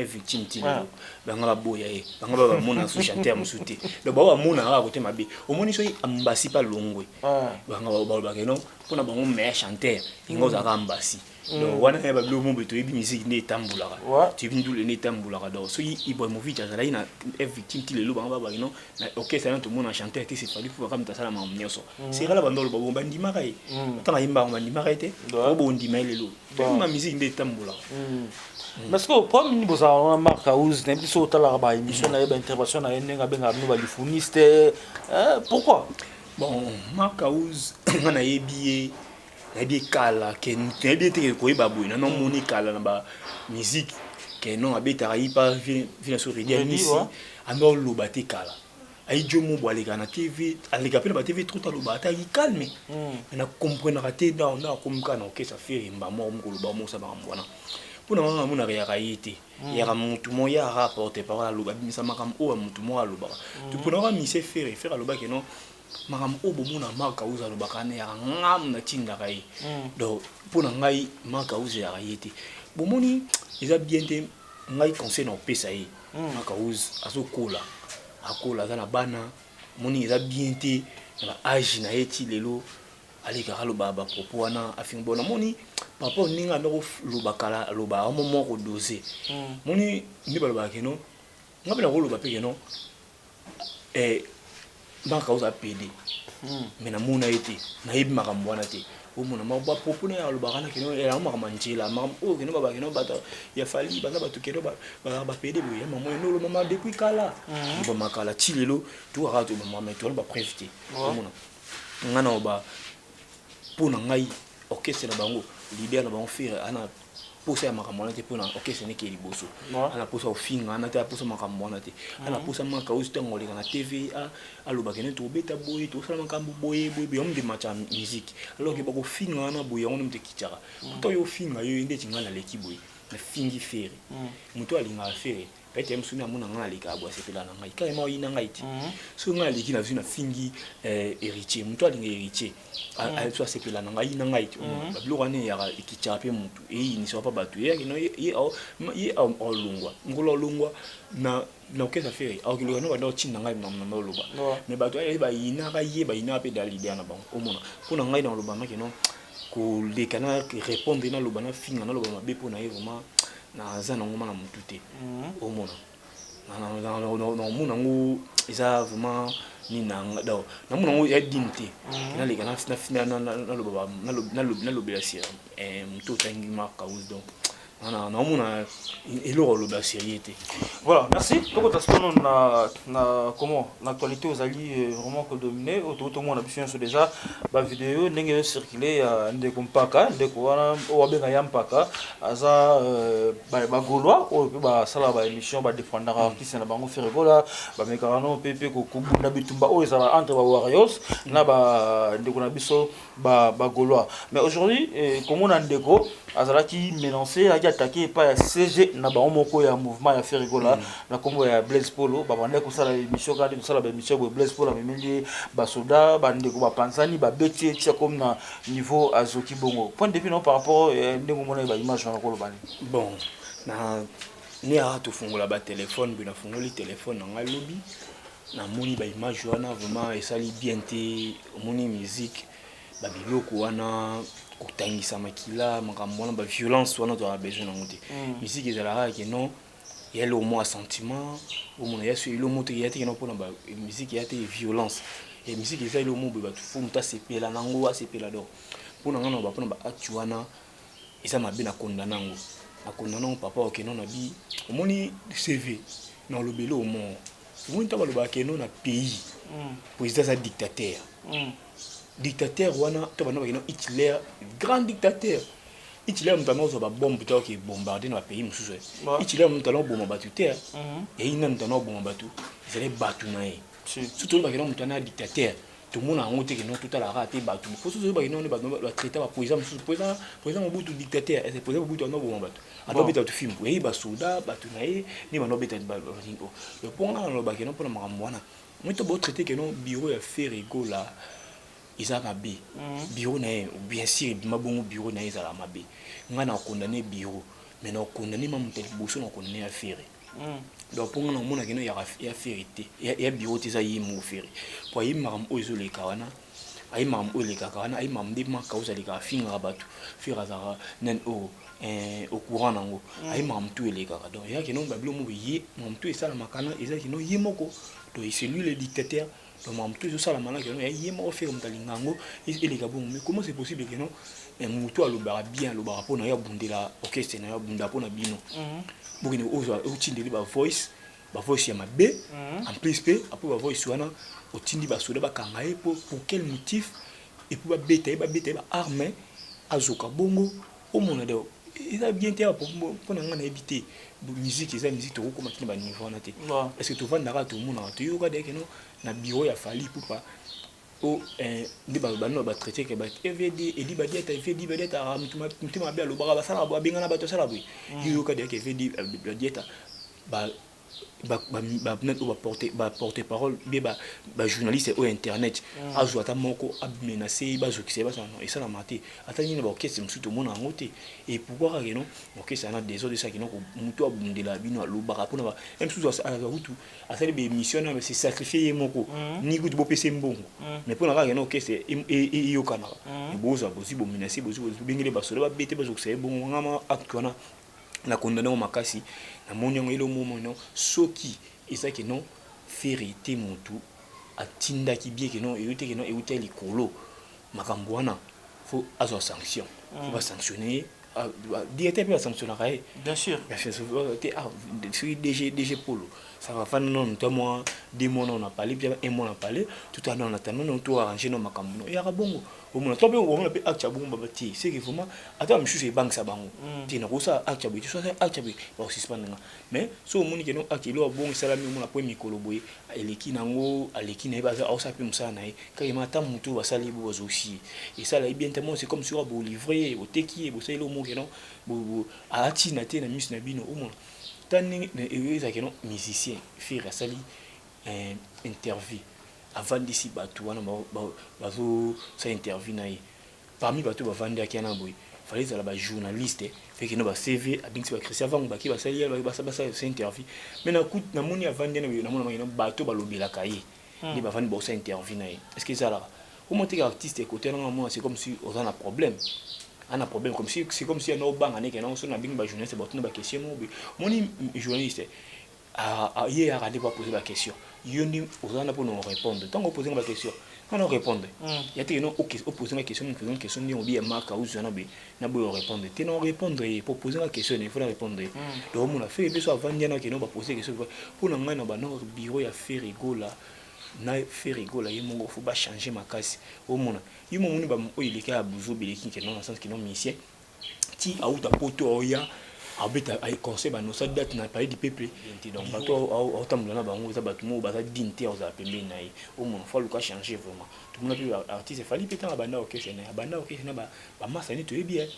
victime ti lelo, banga baboya ye, banga bamona so chanteur mosusu te. Donc bao bamona kaka kote mabe. Omoni, soki ambasi mpe alongwe, banga balobaka no mpona bango meilleur chanteur inga ozalaka ambasi. Donc wana ya babilo mo boye, toyebi musique nde etambolaka, toyebi ndule nde etambolaka. Donc soki Ibrahimovic azalaki na victime ti lelo, bango babaki no na orchestre wana tomona chanteur te, c'est Fally Ipupa kaka moto asala makambo nyonso. Sekala bando oloba bongo, bandimaka ye ntango ayembaka, bandimaka ye te. O bondima ye lelo, toyebi ma musique nde etambolaka. Parce que problème nini bozala wana, Mark House, nayebi so otalaka baémission na ye, baintervention na ye, ndenge abengaka bino balifuniste, pourquoi? Bon, Mark House, nga nayebi ye, nayebi ye kala ke nayebi ye te. Koyeba boye nano omoni kala na bamusique ke non, abetaka ye pa vi na so Redi Amisi, ando oloba te kala. Ayi jo mo bo aleka na TV, aleka mpe na batv trop, aloba ata ayi calme. Mais na comprenaka te nda akomi kaka na orchestre Ferre, mba moko mokoloba mosa makambo wana. Mpona nga namonaka yaka ye te, yaka motu moko ye aka porte parole, aloba, abimisa makambo oyo ya motu moko alobaka. Mpona kaka mise Ferre, Ferre alobaki non, makambo oyo bomona Mark House alobaka wana yaka ngamu natindaka ye. Donc mpo na ngai Mark House yaka ye te. Bomoni eza bien te. Ngai conseil na kopesa ye, Mark House azokola, akola, aza na bana. Moni eza bien te na baage na ye ti lelo alekaka aloba bapropos wana, afinga. Bon, namoni par rapport ndenge anda koloba kala, aloba amo moko dose. Moni nde balobaka keno nga mpe nakoloba mpe keno Mark House apede, mais namona ye te, nayebi makambo wana te. Omona bapropos na ye alobaka na keno yango makambo ya nzela, makambo oyo keno babaka keno bato ya Fally baza bato keno bazalaka bapede boye ya mamo eno olobama depuis kala, lobama kala ti lelo tokaka tobama, mais towana bapreuve te. Omona nga na oba mpo na ngai orchestre na bango, leader na bango Ferre ana posa ya makambo wana te. Mpo na orchestre neke liboso, ana posa ofinga ana te, aposa makambo wana te, ana posa maka oyo ntango oleka na TV alobaka nde tobeta boye, tosala makambo boye boye boye, yango nde match ya musique. Alors ke bakofinga wana boye, yango nde moto ekitaka kuta oyo ofinga yo. Ndeti ngai naleki boye, nafingi Ferre, moto alingaka Ferre peut-être mosusu nde amona ngai nalekaka boye, asepela na ngai carrément, oyina ngai te. Soki ngai aleki nazwi nafingi héritier, moto alinga héritier so asepela na ngai, ayina ngai te. Babiloko wana eyaka ekitiaka mpe motu, eyinisaka mpa bato eyaki no ye alongwa ngolo, alongwa na orchestre Ferre, akokiloka no banda otinda ngai na oloba. Mais bato aye bayinaka ye, bayinaka mpe da leader na bango. Omona mpo na ngai na oloba maki no koleka na répondre, naloba, nafinga, naloba mabe mpo na ye, vraiment naza nango ma na motu te. Omona naomona yango eza vraiment nini na donc namona yango ya digne te. Naleka nalobela sur motu otangi Mark House, donc naomona eloko aloba sérieux te. Voilà, merci. Tokota sikoyo na comment, na actualité ozali vraiment kodomine oyo tokomona biso nyonso déjà, bavideo ndenge ezocircule ya ndeko Mpaka, ndeko wana oyo babenga ya Mpaka, aza bagaulois oyo mpe basalaka baémission, badefendaka artiste na bango Ferre Gola, bamekaka no mpe kobunda bitumba oyo ezala entre bawarriors na bandeko na biso bagaulois. Mais aujourd'hui, komona ndeko azalaki menacé, azalaki Attaqué epai ya CG na bango moko ya mouvement ya Ferre Gola na nkombo ya Blaise Polo. Babandaki kosala émission kaka nde tosala baémission boye. Blaise Polo amemeli basoda, bandeko bapanzani, babeti ye tia comme na niveau azoki bongo. Point de vue no par rapport ndenge omona baimage wana, koloba nini? Bon, na ne aka tofungola batelefone boye, nafungoli telefone na ngai lobi, namoni baimage wana, vraiment esali bien te. Omoni musique, babiloko wana, kotangisa makila, makambo wana, baviolence wana, tozala besoin nango te. Musique ezalaka ke non, ya eloko moko ya sentiment, omona ya so eloko moko te, ya te kena mpona musique, ya te violence. E musique eza eloko moko boye, bato fo moto asepela nango, asepela. Donc mpona ngai na mpona baacte wana eza mabe, na kondana yango, na kondana yango. Papa okeno na bi omoni CV na olobeli omo omoni ntango balobaka keno na pays président aza dictateur. Dictateur wana to banda bakeno Hitler, grand dictateur Hitler, moto ana ozwa babombe to oke bombarde na bapays mosusu. Hitler, moto ana oboma bato te, yayi na moto ana oboma bato ezali bato na ye. Surtout oyebaka no moto ana dictateur, tomona yango te keno totalaka te bato po soki oyebaka no bato batraita baprésident mosusu, président Mobutu dictateur, président Mobutu ana oboma bato, ana obeta bato fimbu, yayi basoda bato na ye nde bana obeta. Mpo nga nalobaka no mpona makambo wana, moi to botraite keno bureau ya Ferre Gola eza mabe. Bureau na ye, bien sûr, ebima bongo, bureau na ye ezala mabe. Ngai na condamné bureau, mais na condamné ma moto ya liboso na condamné ya Ferre. Donc mpo nga na omona keno ya Ferre te, ya bureau te, eza ye moko Ferre, po ayebi makambo oyo ezoleka wana, ayebi makambo oyo elekaka wana, ayebi makambo nde maka oyo alekaka, afingaka bato. Ferre azalaka nani oyo au courant nango, ayebi makambo tu elekaka. Donc eza keno babilo moko ye makambo tu esalamaka na eza keno ye moko. Donc c'est lui le dictateur. Donc makambo tu ezosalama na keno ya ye moko Ferre, moto alinga yango eleka bongo. Mais comment c'est possible keno motu alobaka bien, alobaka mpo na yo, abundela orchestre na yo, abundela mpo na bino, bokende ozwa otindeli bavoice, bavoice ya mabe? En plus mpe après bavoice wana, otindi basoda bakanga ye pour quel motif? Et puis babeta ye, babeta ye baarme, azoka bongo. Omona de eza bien te. Mpo na ngai nayebi te, musique eza musique, tokokoma tina baniveau wana te. Parce que tovandaka, tomonaka, toyoka de keno na bureau ya Fally Ipupa o nde bano batraite ke evd edi badiata, evd badiata motema mabe, alobaka basalaka, babengana bato, asala boye. Yoyoka deyake evd badiata oyo baporte parole bie bajournaliste oyo internet azwa ata moko amenace ye, bazokisa ye, basala. Non, esalama te. Ata nini na baorchestre mosusu tomona yango te. Et pourquoi kaka keno orchestre wana désordre esaki no? Motu abundela bino, alobaka mpona mosusu, kutu asali baémission na se sacrifie ye moko, ni kutu bopesa ye mbongo, mais mpona kaka keno orchestre eyokanaka, bozwa bozwi bomenace, bozwi bobengeli basoda, babete, bazokisa ye bongo. Ngama acte wana na condamné yango makasi. Namoni yango elo momono soki ezaki non, Ferre te motu atindaki bie ke non, euti te ke non, euti likolo. Makambo wana faut azwa sanction, faut basanctionne ye. Directeur mpe basanctionnaka ye. Bien sûr. Te, soki DG Polo, ça va fana nano to mwa 2 mois nano na parler bien, un mois na parler tout à nano natanda nano to arranger no makambo no eyaka bongo. Omona to mpe omona mpe acte ya bongo baba te, c'est que vraiment ata bamisusu ebangisa bango te, nakosala acte ya boye te, so asala acte ya boye, bakosuspendre nga. Mais so omoni ke no acte eloko ya bongo esalami, omona po mikolo boye eleki nango, aleki na ye, aosala mpe mosala na ye kaka ema. Ata motu oyo basali bo bazosi ye, esala ye bien te. Mo c'est comme si oyo bolivre ye, boteki ye, bosali eloko moko keno atina te na miso na bino. Omona ta ndenge ezalaki no musicien Ferre asali interview, avandisi bato wana bazosala interview na ye. Parmi bato bavandaki wana boye, fallait ezala bajournaliste feke no bacv, abengisi bachristian vango, bake basali basala interview. Mais namoni avandi wana, namona makino bato balobelaka ye nde bavandi baosala interview na ye. Est ce que ezalaka omoteka artiste ekote nanga? Mona, c'est comme si oza na problème, ana problème, comme si c'est comme si ana obanga ndeke nango. So nabengi bajournaliste, batuna baquestion moko boye, moni journaliste ye yaka nde bapose baquestion, yo nde oza wana mpona orépondre. Ntango opose nga baquestion, nga na orépondre ya teke no opose nga question, opose nga question ndenge obi ya maka ozwa na boye na boye, orépondre te, na orépondre ye po pose nga question, il faut na répondre ye. Donc omona Ferre mpe so avandi wana keno bapose question. Mpona ngai na bano bureau ya Ferre Gola na Ferre Gola ye moko, faut bachange makasi. Omona ye momoni oyo eleki ya buzo beleki keno na sens keno musicien ti auta poto oya. Abeta conseil banosa date na Palais du Peuple te. Donc bato aotambola na bango eza bato moko baza digne te. Ozala pembeni na ye, omona faut aluka changer vraiment. Tomona mpe artiste Fally mpe, ntango abanda orchestre na ye, abanda orchestre na bamasani, toyebi ye,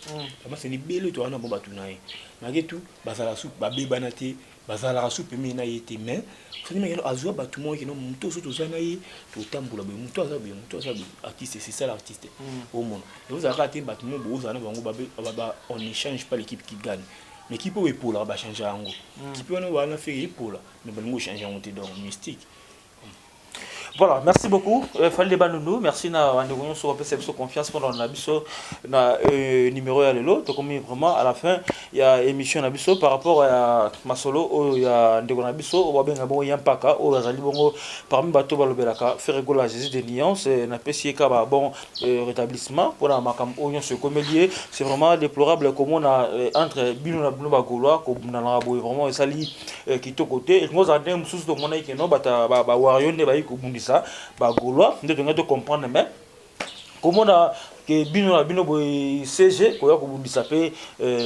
bamasani ebele to wana. Bo bato na ye, malgré tout bazala su babebana te, bazalaka su pembeni na ye te. Mais soki azwa bato moko keno moto oso toza na ye, totambola boye, moto aza boye, moto aza boye. Artiste, c'est ça l'artiste. Omona ozalaka te bato moko bozala na bango, on échange pas l'équipe qui gagne, mais équipe oyo epolaka, bachange yango. Équipe wana wana Ferre epola, mais balingi ochange yango te. Donc mystique. Voilà, merci beaucoup. Fally Bandundu, merci na bandeko nyonso bapesa biso confiance pendant na biso na numéro ya lelo. Tokomi vraiment à la fin ya émission na biso par rapport ya masolo oyo ya ndeko na biso oyo babenga bongo ya Mpaka, oyo azali bongo parmi bato balobelaka Ferre Gola Jésus de Nuance. Napesi ye kaka bon rétablissement mpona makambo oyo nyonso ekomeli ye. C'est vraiment déplorable komona entre bino na bino Bagaulois kobundanaka boye. Vraiment esali kitoko te. Elingi ozala ndenge mosusu, tomonaki keno bato bawario nde bayi kobundisa Bagaulois nde tongai tocomprendre, mais komona ke bino na bino boye, CG koya kobundisa mpe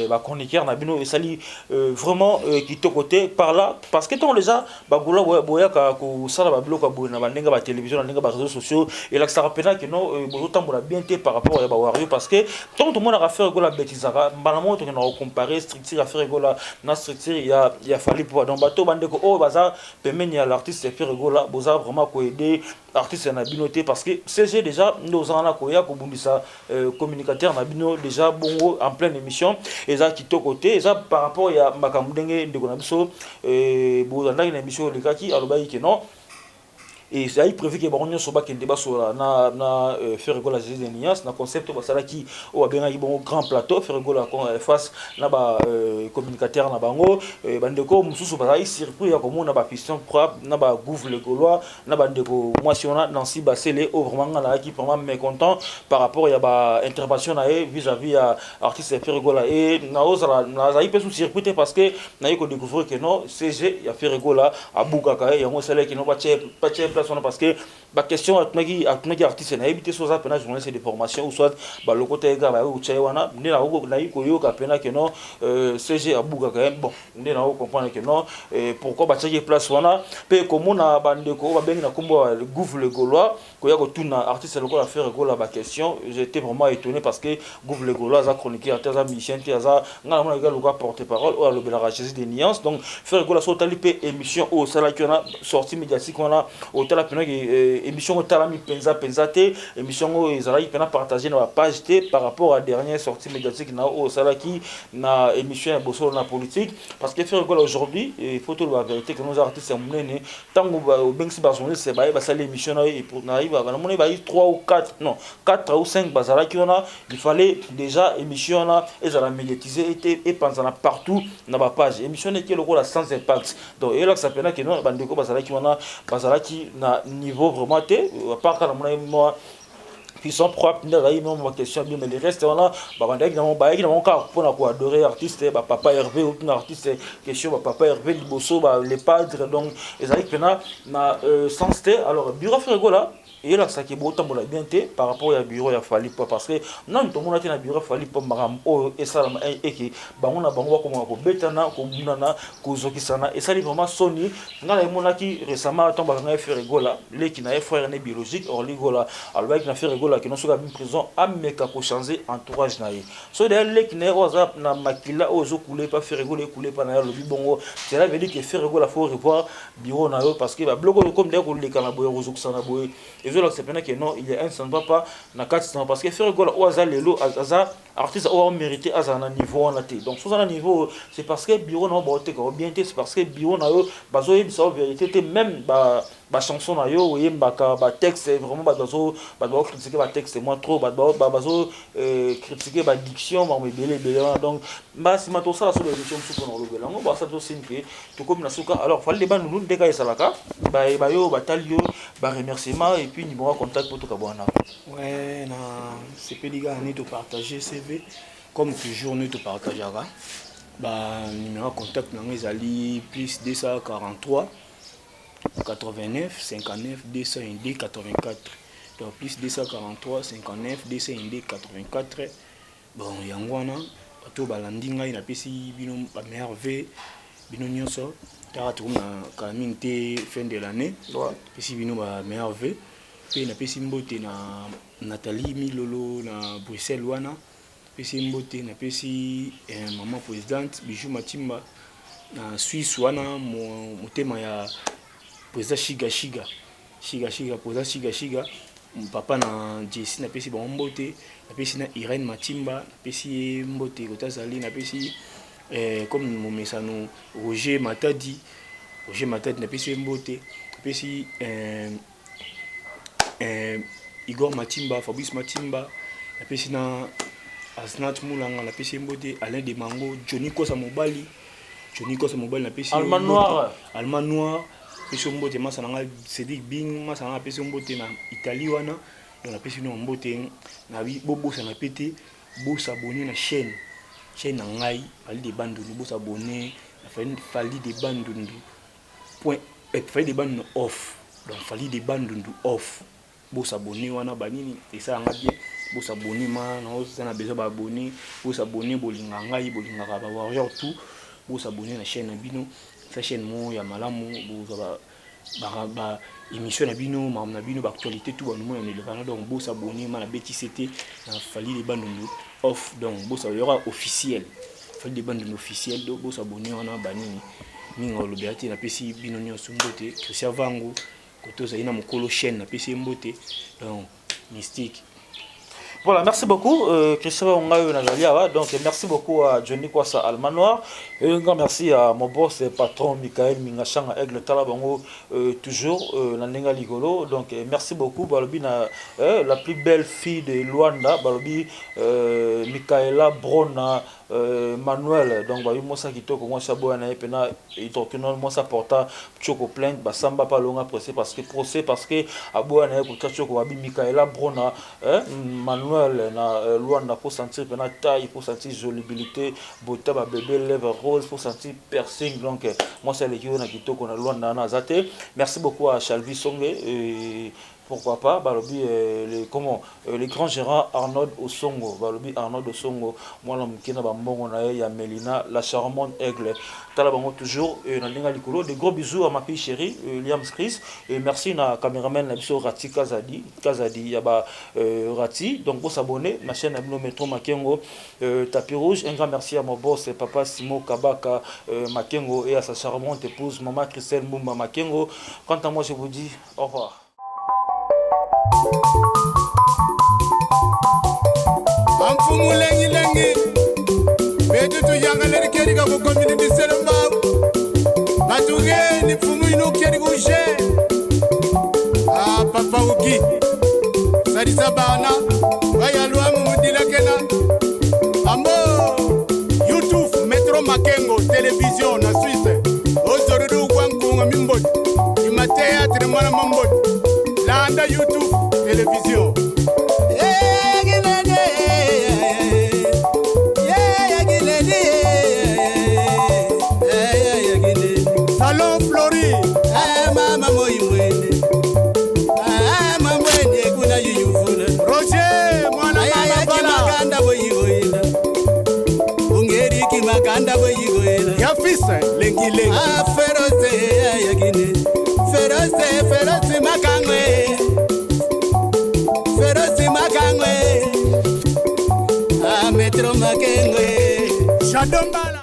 bachroniqueur na bino, esali vraiment kitoko te par là. Parce que ntango déjà Bagaulois boyaka kosala babiloko ya boye na bandenge ya batélévision, na ndenge ya baréseaux sociaux, elakisaka mpena keno bozotambola bien te par rapport ya bawario. Parce que ntango tomonaka Ferre Gola abetisaka, mbala moko tokendaka kocompare structure ya Ferre Gola na structure ya Fally Ipupa. Donc bato, bandeko oyo baza pembeni ya l'artiste Ferre Gola, boza vraiment koaider artiste na bino te, parce que CG déjà nde oza wana koya kobundisa communicateur na bino déjà bongo en pleine émission, eza kitoko te. Eza par rapport ya makambo ndenge ndeko na biso bozandaki na émission olekaki, alobaki ke non, ezali prévu ke bango nyonso bakende basola na Ferre Gola Jésus de Nuance na concept oyo basalaki, oyo babengaki bongo grand plateau, Ferre Gola face na bacommunicateur na bango. Bandeko mosusu bazalaki surpris ya komona bapiston propre na bagouve le Gaulois na bandeko mwasi wana Nancy Basele, oyo vraiment nga nazalaki vraiment mécontent par rapport ya baintervention na ye vis-à-vis ya artiste Ferre Gola. E naozala nazalaki mpe su surpris te, parce que naye kodécouvrir ke non, CG ya Ferre Gola abukaka ye. Yango esalaki no batie place wana, parce que baquestion atunaki artiste, nayebi te so oza mpena journaliste de formation ou soit balokota ye kaka baye kotya ye wana. Nde nayi koyoka mpena ke non, CG abukaka ye. Bon, nde nako comprendre ke non, pourquoi batiaki place wana. Mpe komona bandeko oyo babengi na nkombo ya Gouve le Gaulois koya kotuna artiste lokola Ferre Gola baquestion, j'étais vraiment étonné, parce que Gouve le Gaulois aza chroniqueur te, aza musicien te, aza ngai namona kaka lokola porte parole oyo alobelaka Jésus de Nuance. Donc Ferre Gola, so otali mpe émission oyo osalaki wana, sortie médiatique wana, otala mpenaki émission otalami mpenza mpenza te. Émission oyo ezalaki mpena partage na bapage te par rapport à dernière sortie médiatique na oyo osalaki na émission ya Bosolo na politique. Parce que Ferre Gola aujourd'hui, il faut toloba vérité que nos artistes ya monene, ntango obengisi bajournaliste baye basali émission na yo, namoni bayi 3 ou 4, non, 4 ou 5 bazalaki wana. Il fallait déjà émission wana ezala médiatisé ete epanzana partout na bapage. Émission wana eke lokola sans impact. Donc eyelakisa mpena ke non, bandeko bazalaki wana bazalaki na niveau vraiment te. À part kaka namona mwa puissant propre nde azalaki mwa baquestion bien, mais le reste wana babandaki nango, bayaki nango kaka mpona koadorer artiste, bapapa Hervé, otuna artiste question, bapapa Hervé liboso, le padre. Donc ezalaki mpena na sens te. Alors bureau Ferre Gola eyelakisaki botambola bien te par rapport ya bureau ya Fally Po, parce que nani tomona te na bureau ya Fally Po makambo oyo esalama eke bango na bango bakomaka kobetana, kobundana, kozokisana. Esali vraiment soni. Ngai nayemonaki récemment, ntango bakanga ye Ferre Gola, leki na ye, frère ne biologique Orly Gola, alobaki na Ferre Gola kino soki abimi prison, ameka kochanger entourage na ye. So d'ailleurs leki na ye oyo aza na makila oyo ezokula epa Ferre Gola, ekula epa na ye, alobi bongo, cela veut dire que Ferre Gola, faut revoir bureau na yo, parce que babiloko oyo comme d'ailleurs koleka na boye, kozokisana boye, ezolakisa mpena ke non, il y a un, ça ne va pas na kati na. Parce que Ferre Gola oyo aza lelo, aza artiste oyo amérité azala na niveau wana te. Donc soza na niveau, c'est parce que bureau na yo baoteka yo bien te, c'est parce que bureau na yo bazoyebisa yo vérité te. Même bachanson na yo oyembaka, batexte, vraiment bato bazocritiquer batexte moi trop, bato bazocritiquer badiction, bango ebele ebele wana. Donc mbasima tosala so baémission mosusu mpona kolobela yango. Basala tosini ke tokomi na suka. Alors Fally de Bandundu, ndeka esalaka bayeba yo, batali yo, baremerciement et puis numéro ya contact po tokabwana. Ouais, na sepeli kaka nde topartage CV comme toujours nde topartageaka. Banuméro ya contact nango ezali plus 243 89 59 202 84. Donc plus 243 59 202 84. Bon, yango wana. Bato oyo balandi ngai, napesi bino ba meilleurs vœux, bino nyonso. Kaka tokomi na kala mingi te, fin de l'année. Napesi bino ba meilleurs vœux. Mpe napesi mbote na Nathalie Milolo na Bruxelles wana, napesi ye mbote. Napesi mama présidente Bijou Matimba na Suisse wana, motema ya président Shiga Shiga Shiga Shiga, président Shiga Shiga, papa na Jesi, napesi bango mbote. Napesi na Irene Matimba, napesi ye mbote kota azali. Napesi comme momesano Roger Matadi, Roger Matadi, napesi ye mbote. Napesi Igor Matimba, Fabrice Matimba, napesi na Asnat Mulanga, napesi ye mbote. Alain Demango, Johnny Kosa mobali, Johnny Kosa mobali, napesi ye Allemand mbote. Noir. Allemand Noir, napesi yo mbote. Masa na ngai Cédric Bing, masa na ngai, napesi yo mbote na Italie wana. Donc napesi bino mbote. Nabi bobosana mpe te bos'abonner na chaîne na ngai Fally de Bandundu. Bos'abonner na Fally de Bandundu point, Fally de Bandundu off. Donc Fally de Bandundu off, bos'abonner wana. Banini esalanga bien, bos'abonner. Ma naoza na besoin baabonné. Bos'abonner, bolinga ngai, bolingaka bawarrior tout, bos'abonner na chaîne na bino. Sa chaîne moko ya malamu, bozwa ba émission na bino, makambo na bino, baactualité tout banomona na elekana. Donc bos'abonner. Ma nabetisi te na Fally de Bandundu off. Donc bosa yoka officiel, Fally de Bandundu officiel. Donc bos'abonner wana. Banini mingi olobela te. Napesi bino nyonso mbote. Christian Vangu kote ozali na mokolo chaîne, napesi ye mbote. Donc mystique. Voilà, merci beaucoup, Christopher Ongayo Nazali awa. Donc, merci beaucoup à Johnny Kwasa Almanoir. Et un grand merci à mon boss et patron Michael Mingachanga Aigle Talabango, toujours na ndenge Ligolo. Donc, merci beaucoup, Balobi, na, la plus belle fille de Luanda, Balobi, Michaela Brona, Manuel. Donc babi mwasa kitoko, mwasi aboya na ye mpena hydroquinone, mwasi aporta tioko plainte, basamba mpe alonga procès parce que procès, parce que aboya na ye kotia tioko. Babi Michaela Brona Manuel na Luanda, pour sentir mpena taille, pour sentir jolibilité, beauté, babébé, lèvre rose, pour sentir piercing. Donc mwasi aleki oyo na kitoko na Luanda wana aza te. Merci beaucoup à Chalvi Songe et pourquoi pas balobi les, comment les grands gérants Arnold Osongo. Balobi Arnold Osongo, mwana moke na bambongo na ye ya Melina la charmante aigle. Tala bango toujours na ndenge ya likolo. De gros bisous à ma fille chérie Liam Chris et merci na caméraman na biso Rati Kazadi Kazadi ya ba Rati. Donc bos'abonner na chaîne na bino Metro Makengo, tapis rouge. Un grand merci à mon boss papa Simo Kabaka Makengo et à sa charmante épouse maman Christelle Mbumba Makengo. Quant à moi, je vous dis au revoir. Bamfumu lengilengi betu tuyangaleri keri ka kukomini bisele mbawu batugeni mfumu inu keri kushe. Ah, papa uki salisa bana bayalwamu mudilakena ambo. YouTube Metro Makengo télévision na Suisse, ozorudu gwankunga mimboti ima théâtre mwana mamboti. Landa YouTube télévision. Salon Flori. Mama moimwene mambwene kuna yuyuvula. Roger mwana mama Vala. Makanda boyigoyela ungeriki makanda boyigoyela. Ya fils lengi lengi. Ferose ayagine ferose ferose makangwe ferose makangwe a Metro Makengwe. Shadombala.